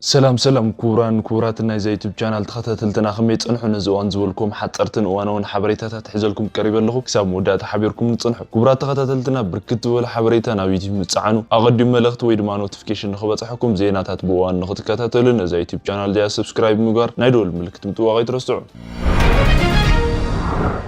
ሰላም ሰላም ክቡራን ክቡራት ናይዛ ዩቱብ ቻናል ተኸታተልትና፣ ከመይ ጸንሑ? ነዚ እዋን ዝበልኩም ሓጸርትን እዋናውን ሓበሬታታት ሒዘልኩም ቀሪበ ኣለኹ። ክሳብ መወዳእታ ሓቢርኩም ንጽንሑ። ክቡራት ተኸታተልትና፣ ብርክት ዝበለ ሓበሬታ ናብ ዩቱብ ምጽዓኑ፣ ኣቐዲሙ መልእኽቲ ወይ ድማ ኖቲፊኬሽን ንኽበጽሐኩም፣ ዜናታት ብእዋን ንኽትከታተሉ ነዛ ዩቱብ ቻናል እዚኣ ሰብስክራይብ ምግባር፣ ናይ ደወል ምልክት ምጥዋቕ ኣይትረስዑ።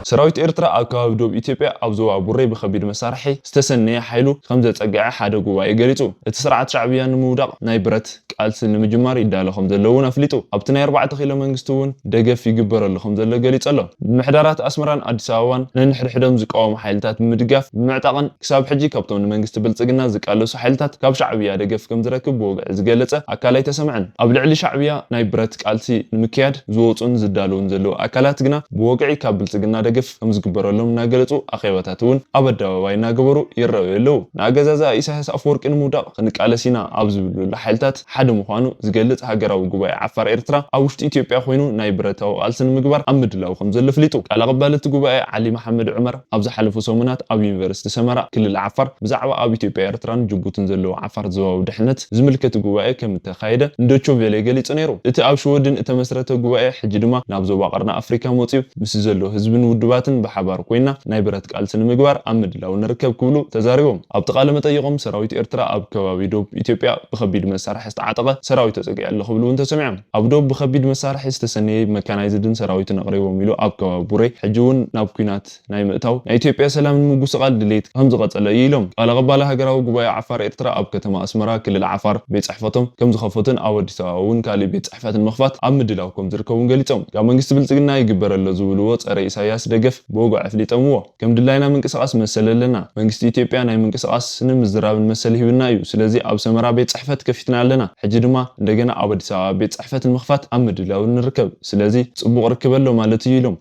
ሰራዊት ኤርትራ ኣብ ከባቢ ዶብ ኢትዮጵያ ኣብ ዞባ ቡሬ ብኸቢድ መሳርሒ ዝተሰነየ ሓይሉ ከም ዘጸግዐ ሓደ ጉባኤ ገሊጹ። እቲ ስርዓት ሻዕብያ ንምውዳቕ ናይ ብረት ቃልሲ ንምጅማር ይዳሎ ከም ዘሎ እውን ኣፍሊጡ። ኣብቲ ናይ ኣርባዕተ ኪሎ መንግስቲ እውን ደገፍ ይግበረሉ ከም ዘሎ ገሊጹ ኣሎ። ምምሕዳራት ኣስመራን ኣዲስ ኣበባን ነንሕድሕዶም ዝቃወሙ ሓይልታት ብምድጋፍ ብምዕጣቕን ክሳብ ሕጂ ካብቶም ንመንግስቲ ብልጽግና ዝቃለሱ ሓይልታት ካብ ሻዕብያ ደገፍ ከም ዝረክብ ብወግዒ ዝገለጸ ኣካል ኣይተሰምዐን። ኣብ ልዕሊ ሻዕብያ ናይ ብረት ቃልሲ ንምክያድ ዝወጹን ዝዳለውን ዘለዉ ኣካላት ግና ብወግዒ ካብ ብልጽግና ደገፍ ከም ዝግበረሎም እናገለጹ ኣኼባታት እውን ኣብ ኣደባባይ እናገበሩ ይረኣዩ ኣለዉ። ንኣገዛዝኣ ኢሳያስ ኣፈወርቂ ንምውዳቕ ክንቃለስ ኢና ኣብ ዝብሉ ሓይልታት ሓደ ምዃኑ ዝገልጽ ሃገራዊ ጉባኤ ዓፋር ኤርትራ ኣብ ውሽጢ ኢትዮጵያ ኮይኑ ናይ ብረታዊ ቃልሲ ንምግባር ኣብ ምድላው ከም ዘሎ ኣፍሊጡ። ቃል ኣቐባል እቲ ጉባኤ ዓሊ መሓመድ ዑመር ኣብ ዝሓለፉ ሰሙናት ኣብ ዩኒቨርሲቲ ሰመራ ክልል ዓፋር ብዛዕባ ኣብ ኢትዮጵያ ኤርትራን ጅቡትን ዘለዉ ዓፋር ዞባዊ ድሕነት ዝምልከት ጉባኤ ከም እተኻየደ ንዶቼ ቬለ ገሊጹ ነይሩ። እቲ ኣብ ሽወደን እተመስረተ ጉባኤ ሕጂ ድማ ናብ ዞባ ቀርኒ ኣፍሪካ መጺኡ ምስ ዘሎ ህዝብን ውድባትን ብሓባር ኮይና ናይ ብረት ቃልሲ ንምግባር ኣብ ምድላው ንርከብ ክብሉ ተዛሪቦም። ኣብቲ ቃለ መጠይቖም ሰራዊት ኤርትራ ኣብ ከባቢ ዶብ ኢትዮጵያ ብኸቢድ መሳርሒ ዝተዓጠቐ ሰራዊት ተጸጊዑ ኣሎ ክብሉ እውን ተሰሚዖም። ኣብ ዶብ ብኸቢድ መሳርሒ ዝተሰነየ መካናይዝድን ሰራዊትን ኣቕሪቦም ኢሉ ኣብ ከባቢ ቡሬ ሕጂ እውን ናብ ኲናት ናይ ምእታው ናይ ኢትዮጵያ ሰላም ንምጉስቓል ድሌት ከም ዝቐጸለ እዩ ኢሎም። ቃል ኣቐባሊ ሃገራዊ ጉባኤ ዓፋር ኤርትራ ኣብ ከተማ ኣስመራ ክልል ዓፋር ቤት ጽሕፈቶም ከም ዝኸፈቱን ኣብ ኣዲስ ኣበባ እውን ካሊእ ቤት ጽሕፈት ንምኽፋት ኣብ ምድላው ከም ዝርከቡን ገሊጾም። ካብ መንግስቲ ብልጽግና ይግበር ኣሎ ዝብልዎ ጸረ ኢሳያስ ደገፍ ብወግዒ ኣፍሊጦምዎ። ከም ድላይና ምንቅስቓስ መሰል ኣለና። መንግስቲ ኢትዮጵያ ናይ ምንቅስቓስን ምዝራብን መሰል ሂብና እዩ። ስለዚ ኣብ ሰመራ ቤት ጽሕፈት ከፊትና ኣለና። ሕጂ ድማ እንደገና ኣብ ኣዲስ ኣበባ ቤት ጽሕፈት ንምኽፋት ኣብ ምድላው ንርከብ። ስለዚ ጽቡቕ ርክብ ኣሎ ማለት እዩ ኢሎም።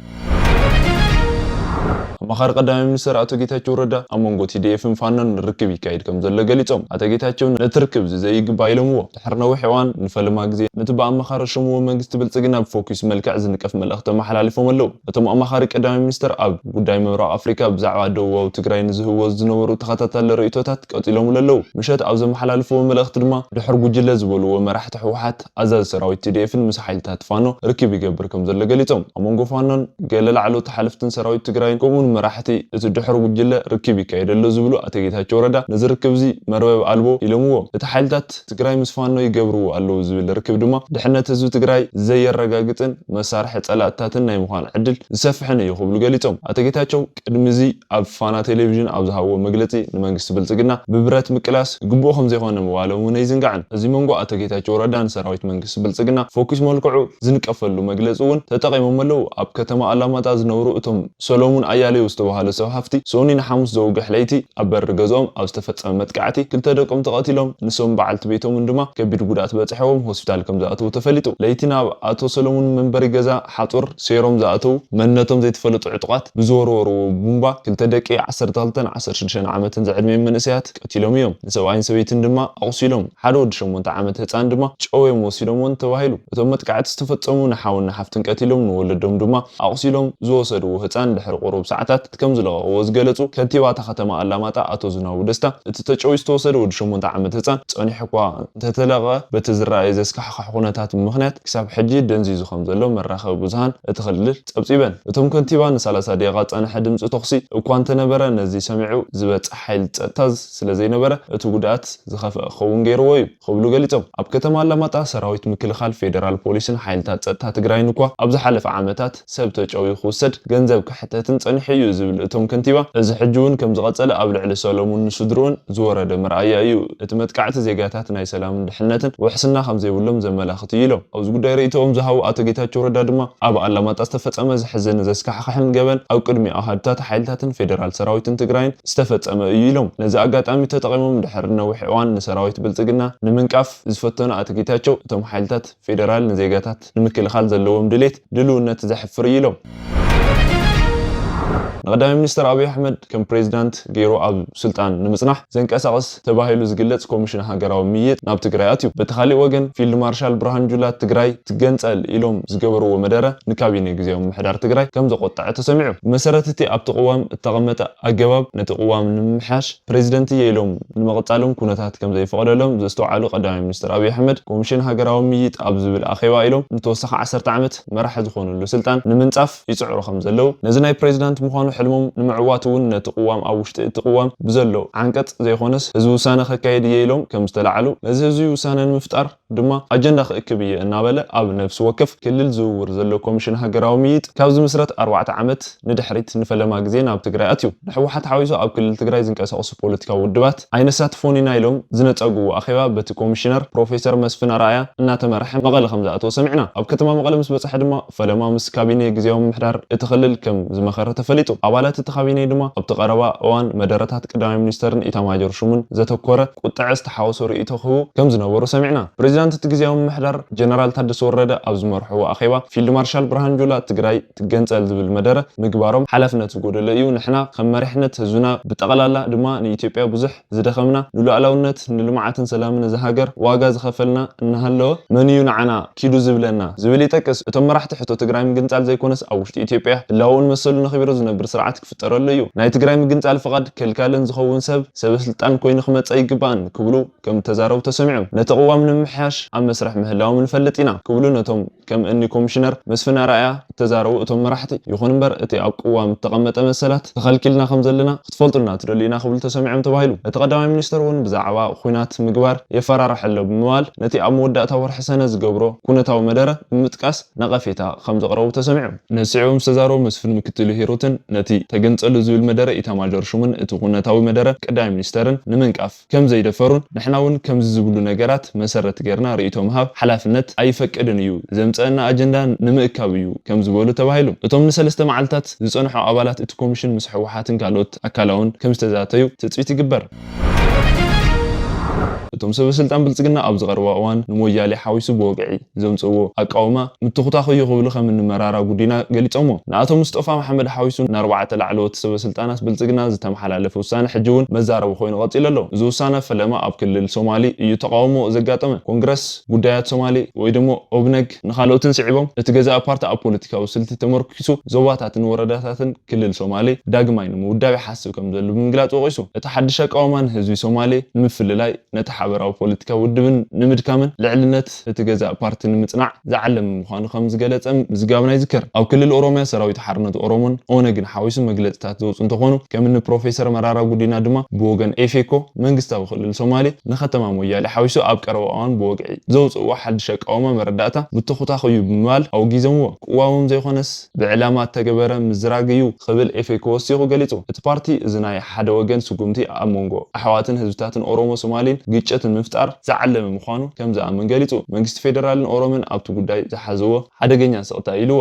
ኣማኻሪ ቀዳማይ ሚኒስትር ኣቶ ጌታቸው ረዳ ኣብ መንጎ ቲ ዲ ኤፍን ፋኖን ርክብ ይካየድ ከም ዘሎ ገሊጾም። ኣቶ ጌታቸው ነቲ ርክብ እዚ ዘይግባእ ኢሎምዎ። ድሕሪ ነዊሕ እዋን ንፈለማ ግዜ ነቲ ብኣማኻሪ ዝሸምዎ መንግስቲ ብልጽግና ብፎኪስ መልክዕ ዝንቀፍ መልእኽቲ ኣመሓላሊፎም ኣለዉ። እቶም ኣማኻሪ ቀዳማይ ሚኒስትር ኣብ ጉዳይ ምብራቕ ኣፍሪካ ብዛዕባ ደቡባዊ ትግራይ ንዝህብዎ ዝነበሩ ተኸታታሊ ርእይቶታት ቀጺሎምሉ ኣለዉ። ምሸት ኣብ ዘመሓላልፍዎ መልእኽቲ ድማ ድሕር ጉጅለ ዝበልዎ መራሕቲ ህወሓት ኣዛዚ ሰራዊት ቲ ዲ ኤፍን ምስ ሓይልታት ፋኖ ርክብ ይገብር ከም ዘሎ ገሊጾም። ኣብ መንጎ ፋኖን ገለ ላዕለዎት ሓለፍትን ሰራዊት ትግራይን ከምኡውን መራሕቲ እቲ ድሕር ጉጅለ ርክብ ይካየድ ኣሎ ዝብሉ ኣቶ ጌታቸው ረዳ ነዚ ርክብ እዚ መርበብ ኣልቦ ኢሎምዎ። እቲ ሓይልታት ትግራይ ምስ ፋኖ ይገብርዎ ኣለዉ ዝብል ርክብ ድማ ድሕነት ህዝቢ ትግራይ ዘየረጋግጽን መሳርሒ ጸላእታትን ናይ ምዃን ዕድል ዝሰፍሕን እዩ ክብሉ ገሊጾም። ኣቶ ጌታቸው ቅድሚ እዚ ኣብ ፋና ቴሌቪዥን ኣብ ዝሃብዎ መግለጺ ንመንግስቲ ብልጽግና ብብረት ምቅላስ ግቡእ ከም ዘይኮነ ምባሎም እውን ኣይዝንጋዕን። እዚ መንጎ ኣቶ ጌታቸው ረዳ ንሰራዊት መንግስቲ ብልጽግና ፎኪስ መልክዑ ዝንቀፈሉ መግለጺ እውን ተጠቒሞም ኣለዉ። ኣብ ከተማ ኣላማጣ ዝነብሩ እቶም ሰሎሙን ኣያሌው ዝተባህሉ ሰብ ሃፍቲ ሶኒ ንሓሙስ ዘውግሕ ለይቲ ኣብ በሪ ገዝኦም ኣብ ዝተፈጸመ መጥቃዕቲ ክልተ ደቆም ተቐቲሎም፣ ንሶም በዓልቲ ቤቶምን ድማ ከቢድ ጉድኣት በጺሕዎም ሆስፒታል ከም ዝኣተዉ ተፈሊጡ። ለይቲ ናብ ኣቶ ሰሎሙን መንበሪ ገዛ ሓጹር ሴሮም ዝኣተዉ መንነቶም ዘይተፈለጡ ዕጡቓት ብዝወርወርዎ ቡምባ ክልተ ደቂ ዓሰርተ ክልተን ዓሰርተ ሽዱሽተን ዓመትን ዝዕድሚኦም መንእሰያት ቀቲሎም እዮም። ንሰብኣይን ሰበይትን ድማ ኣቑሲሎም። ሓደ ወዲ ሸሞንተ ዓመት ህጻን ድማ ጨውዮም ወሲዶምዎን ተባሂሉ። እቶም መጥቃዕቲ ዝተፈጸሙ ንሓውን ንሓፍትን ቀቲሎም ንወለዶም ድማ ኣቑሲሎም ዝወሰድዎ ህጻን ድሕሪ ቁሩብ ሰዓታት ከም ዝለቐቕዎ ዝገለጹ ከንቲባ እታ ከተማ ኣላማጣ ኣቶ ዝናቡ ደስታ፣ እቲ ተጨውዩ ዝተወሰደ ወዲ ሸሞንተ ዓመት ህጻን ጸኒሑ እኳ እንተተለቐቐ፣ በቲ ዝረኣየ ዘስካሕክሕ ኩነታት ምኽንያት ክሳብ ሕጂ ደንዚዙ ከም ዘሎ መራኸቢ ብዙሃን እቲ ክልል ጸብጺበን። እቶም ከንቲባ ንሰላሳ ደቂቓ ዝጸንሐ ድምጺ ተኹሲ እኳ እንተነበረ፣ ነዚ ሰሚዑ ዝበጽሕ ሓይሊ ጸጥታ ስለ ዘይነበረ፣ እቲ ጉድኣት ዝኸፍአ ክኸውን ገይርዎ እዩ ክብሉ ገሊጾም። ኣብ ከተማ ኣላማጣ ሰራዊት ምክልኻል ፌደራል ፖሊስን ሓይልታት ጸጥታ ትግራይን እኳ ኣብ ዝሓለፈ ዓመታት ሰብ ተጨውዩ ክውሰድ ገንዘብ ክሕተትን ጸኒሑ እዩ ዝብል እቶም ከንቲባ፣ እዚ ሕጂ እውን ከም ዝቐጸለ ኣብ ልዕሊ ሰሎሙን ንስድርኡን ዝወረደ መርኣያ እዩ። እቲ መጥቃዕቲ ዜጋታት ናይ ሰላምን ድሕነትን ውሕስና ከም ዘይብሎም ዘመላኽት እዩ ኢሎም። ኣብዚ ጉዳይ ርእይቶኦም ዝሃቡ ኣቶ ጌታቸው ረዳ ድማ ኣብ ኣላማጣ ዝተፈጸመ ዘሕዝን ዘስካሕክሕን ገበን ኣብ ቅድሚ ኣሃዱታት ሓይልታትን ፌደራል ሰራዊትን ትግራይን ዝተፈጸመ እዩ ኢሎም። ነዚ ኣጋጣሚ ተጠቒሞም ድሕሪ ነዊሕ እዋን ንሰራዊት ብልጽግና ንምንቃፍ ዝፈተኑ ኣቶ ጌታቸው፣ እቶም ሓይልታት ፌደራል ንዜጋታት ንምክልኻል ዘለዎም ድሌት ድልውነት ዘሕፍር እዩ ኢሎም። ንቀዳማይ ሚኒስትር ኣብይ ኣሕመድ ከም ፕሬዚዳንት ገይሩ ኣብ ስልጣን ንምጽናሕ ዘንቀሳቕስ ተባሂሉ ዝግለጽ ኮሚሽን ሃገራዊ ምይይጥ ናብ ትግራይ ኣትዩ። በቲ ካሊእ ወገን ፊልድ ማርሻል ብርሃኑ ጁላ ትግራይ ትገንጸል ኢሎም ዝገበርዎ መደረ ንካቢኔ ግዜያዊ ምምሕዳር ትግራይ ከም ዘቆጠዐ ተሰሚዑ። ብመሰረት እቲ ኣብቲ ቅዋም እተቐመጠ ኣገባብ ነቲ ቅዋም ንምምሕያሽ ፕሬዚደንት እየ ኢሎም ንምቕጻሎም ኩነታት ከም ዘይፈቐደሎም ዘስተውዓሉ ቀዳማይ ሚኒስትር ኣብይ ኣሕመድ ኮሚሽን ሃገራዊ ምይይጥ ኣብ ዝብል ኣኼባ ኢሎም ንተወሳኺ ዓሰርተ ዓመት መራሒ ዝኾኑሉ ስልጣን ንምንጻፍ ይጽዕሩ ከም ዘለዉ ነዚ ናይ ፕሬዚዳንት ምዃኑ ሕልሞም ንምዕዋት እውን ነቲ ቅዋም ኣብ ውሽጢ እቲ ቅዋም ብዘሎ ዓንቀጽ ዘይኮነስ ህዝቢ ውሳነ ከካይድ እየ ኢሎም ከም ዝተላዕሉ ነዚ ህዝቢ ውሳነ ንምፍጣር ድማ ኣጀንዳ ክእክብ እየ እናበለ ኣብ ነፍሲ ወከፍ ክልል ዝውውር ዘሎ ኮሚሽን ሃገራዊ ምይይጥ ካብ ዝምስረት ኣርባዕተ ዓመት ንድሕሪት ንፈለማ ግዜ ናብ ትግራይ ኣትዩ። ንሕወሓት ሓዊሱ ኣብ ክልል ትግራይ ዝንቀሳቐሱ ፖለቲካዊ ውድባት ኣይነሳትፎን ኢና ኢሎም ዝነጸግዎ ኣኼባ በቲ ኮሚሽነር ፕሮፌሰር መስፍን ኣርኣያ እናተመርሐ መቐለ ከም ዝኣተወ ሰሚዕና። ኣብ ከተማ መቐለ ምስ በጽሐ ድማ ፈለማ ምስ ካቢኔ ግዜያዊ ምምሕዳር እቲ ክልል ከም ዝመኸረ ተፈሊጡ። ኣባላት እቲ ካቢኔ ድማ ኣብቲ ቀረባ እዋን መደረታት ቀዳማይ ሚኒስተርን ኢታማጆር ሹምን ዘተኮረ ቁጥዐ ዝተሓወሶ ርእይቶ ክህቡ ከም ዝነበሩ ሰሚዕና። ፕሬዚዳንት እቲ ግዜያዊ ምምሕዳር ጀነራል ታደሰ ወረደ ኣብ ዝመርሕዎ ኣኼባ ፊልድ ማርሻል ብርሃኑ ጁላ ትግራይ ትገንጸል ዝብል መደረ ምግባሮም ሓላፍነት ዝጎደሎ እዩ። ንሕና ከም መሪሕነት ህዝብና ብጠቕላላ ድማ ንኢትዮጵያ ብዙሕ ዝደኸምና ንሉዓላውነት ንልምዓትን ሰላምን እዚ ሃገር ዋጋ ዝኸፈልና እናሃለወ መን እዩ ንዓና ኪዱ ዝብለና ዝብል ይጠቅስ። እቶም መራሕቲ ሕቶ ትግራይ ምግንጻል ዘይኮነስ ኣብ ውሽጢ ኢትዮጵያ ህላውኡን መሰሉን ኣኽቢሩ ዝነብር ስርዓት ክፍጠረሉ እዩ። ናይ ትግራይ ምግንጻል ፍቓድ ከልካልን ዝኸውን ሰብ ሰበ ስልጣን ኮይኑ ክመጽእ ኣይግባእን ክብሉ ከም ተዛረቡ ተሰሚዖም። ነቲ ቅዋም ንምምሕያሽ ኣብ መስርሕ ምህላዎም ንፈልጥ ኢና ክብሉ ነቶም ከም እኒ ኮሚሽነር መስፍን ኣርኣያ እተዛረቡ እቶም መራሕቲ፣ ይኹን እምበር እቲ ኣብ ቅዋም እተቐመጠ መሰላት ተኸልኪልና ከም ዘለና ክትፈልጡልና ትደልዩ ኢና ክብሉ ተሰሚዖም ተባሂሉ። እቲ ቀዳማይ ሚኒስተር እውን ብዛዕባ ኲናት ምግባር የፈራርሕ ኣሎ ብምባል ነቲ ኣብ መወዳእታ ወርሒ ሰነ ዝገብሮ ኩነታዊ መደረ ብምጥቃስ ነቐፌታ ከም ዘቕረቡ ተሰሚዑ። ነዚ ስዒቦም ዝተዛረቡ መስፍን ምክትሉ ሂሩትን ነቲ ተገንጸሉ ዝብል መደረ ኢታማጆር ሹምን እቲ ኩነታዊ መደረ ቀዳማይ ሚኒስተርን ንምንቃፍ ከም ዘይደፈሩን ንሕና እውን ከምዚ ዝብሉ ነገራት መሰረት ጌርና ርእይቶ ምሃብ ሓላፍነት ኣይፈቅድን እዩ፣ ዘምጸአና ኣጀንዳ ንምእካብ እዩ ከም ዝበሉ ተባሂሉ። እቶም ንሰለስተ መዓልታት ዝጸንሑ ኣባላት እቲ ኮሚሽን ምስ ህወሓትን ካልኦት ኣካላውን ከም ዝተዛተዩ ትጽቢት ይግበር። እቶም ሰበ ስልጣን ብልጽግና ኣብ ዝቐረባ እዋን ንሞያሌ ሓዊሱ ብወግዒ ዘምጽእዎ ኣቃውማ ምትኹታኽ እዩ ክብሉ ከም እኒ መራራ ጉዲና ገሊጾሞ። ንኣቶ ሙስጠፋ መሓመድ ሓዊሱ ንኣርባዕተ ላዕለዎት ሰበ ስልጣናት ብልጽግና ዝተመሓላለፈ ውሳነ ሕጂ እውን መዛረቢ ኮይኑ ቀጺሉ ኣሎ። እዚ ውሳነ ፈለማ ኣብ ክልል ሶማሊ እዩ ተቃውሞ ዘጋጠመ። ኮንግረስ ጉዳያት ሶማሊ ወይ ደሞ ኦብነግ ንኻልኦትን ስዒቦም እቲ ገዛኢ ፓርቲ ኣብ ፖለቲካዊ ስልቲ ተመርኪሱ ዞባታትን ወረዳታትን ክልል ሶማሌ ዳግማይ ንምውዳብ ይሓስብ ከም ዘሎ ብምግላጽ ወቒሱ። እቲ ሓድሽ ኣቃውማ ንህዝቢ ሶማሌ ንምፍልላይ ነቲ ሓበራዊ ፖለቲካዊ ውድብን ንምድካምን ልዕልነት እቲ ገዛእ ፓርቲ ንምጽናዕ ዝዓለመ ምዃኑ ከም ዝገለጸ ምዝጋብና ይዝከር። ኣብ ክልል ኦሮምያ ሰራዊት ሓርነት ኦሮሞን ኦነግን ሓዊሱ መግለጽታት ዘውጽኡ እንተኾኑ፣ ከም እኒ ፕሮፌሰር መራራ ጉዲና ድማ ብወገን ኤፌኮ መንግስታዊ ክልል ሶማሌ ንከተማ ሞያሌ ሓዊሱ ኣብ ቀረባ እዋን ብወግዒ ዘውጽእዎ ሓድሽ ኣቃውማ መረዳእታ ምትኹታኽ እዩ ብምባል ኣውጊዞምዎ። ቅዋሞም ዘይኮነስ ብዕላማ እተገበረ ምዝራግ እዩ ክብል ኤፌኮ ወሲኹ ገሊጹ። እቲ ፓርቲ እዚ ናይ ሓደ ወገን ስጉምቲ ኣብ መንጎ ኣሕዋትን ህዝብታትን ኦሮሞ ሶማሌን ግጭት ንምፍጣር ዝዓለመ ምዃኑ ከም ዝኣምን ገሊጹ። መንግስቲ ፌደራልን ኦሮምን ኣብቲ ጉዳይ ዝሓዝዎ ሓደገኛ ስቕታ ኢልዎ።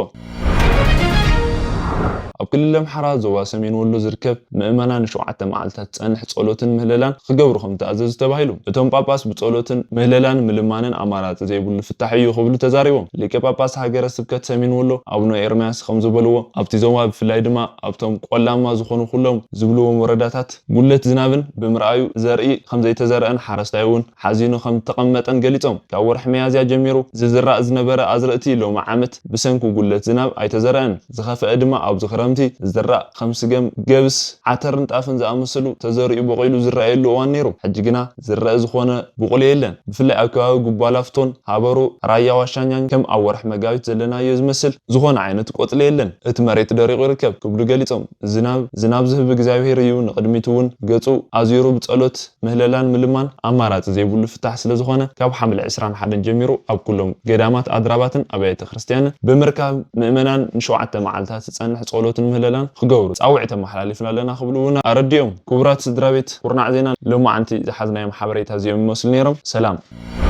ኣብ ክልል ኣምሓራ ዞባ ሰሜን ወሎ ዝርከብ ምእመናን ንሸውዓተ መዓልታት ዝጸንሕ ጸሎትን ምህለላን ክገብሩ ከም ተኣዘዙ ተባሂሉ። እቶም ጳጳስ ብጸሎትን ምህለላን ምልማንን ኣማራጺ ዘይብሉ ፍታሕ እዩ ክብሉ ተዛሪቦም። ሊቀ ጳጳስ ሃገረ ስብከት ሰሜን ወሎ ኣቡነ ኤርምያስ ከም ዝበልዎ፣ ኣብቲ ዞባ ብፍላይ ድማ ኣብቶም ቆላማ ዝኾኑ ኩሎም ዝብልዎም ወረዳታት ጉለት ዝናብን ብምርኣዩ ዘርኢ ከም ዘይተዘርአን ሓረስታይ እውን ሓዚኑ ከም ተቐመጠን ገሊጾም። ካብ ወርሒ ሚያዝያ ጀሚሩ ዝዝራእ ዝነበረ ኣዝርእቲ ሎሚ ዓመት ብሰንኪ ጉለት ዝናብ ኣይተዘርአን። ዝኸፍአ ድማ ኣብዚ ክረምቲ ዝዝራእ ከም ስገም፣ ገብስ፣ ዓተርን ጣፍን ዝኣመሰሉ ተዘሪኡ በቒሉ ዝረኣየሉ እዋን ነይሩ። ሕጂ ግና ዝረአ ዝኾነ ብቑል የለን። ብፍላይ ኣብ ከባቢ ጉባላፍቶን ሃበሩ፣ ራያ ዋሻኛን ከም ኣብ ወርሒ መጋቢት ዘለናዮ ዝመስል ዝኾነ ዓይነት ቆጽሊ የለን። እቲ መሬት ደሪቑ ይርከብ ክብሉ ገሊጾም። ዝናብ ዝናብ ዝህብ እግዚኣብሄር እዩ። ንቕድሚት እውን ገጹ ኣዙሩ ብጸሎት ምህለላን ምልማን ኣማራጺ ዘይብሉ ፍታሕ ስለ ዝኾነ፣ ካብ ሓምለ ዕስራን ሓደን ጀሚሩ ኣብ ኩሎም ገዳማት፣ ኣድራባትን ኣብያተ ክርስቲያንን ብምርካብ ምእመናን ንሸውዓተ መዓልታት ዝጸንሕ ጸሎትን ምህለላን ክገብሩ ጻውዒት ኣመሓላሊፍና ኣለና ክብሉ እውን ኣረዲኦም። ክቡራት ስድራ ቤት ኩርናዕ ዜና፣ ሎማዓንቲ ዝሓዝናዮም ሓበሬታ እዚኦም ይመስሉ ነይሮም። ሰላም።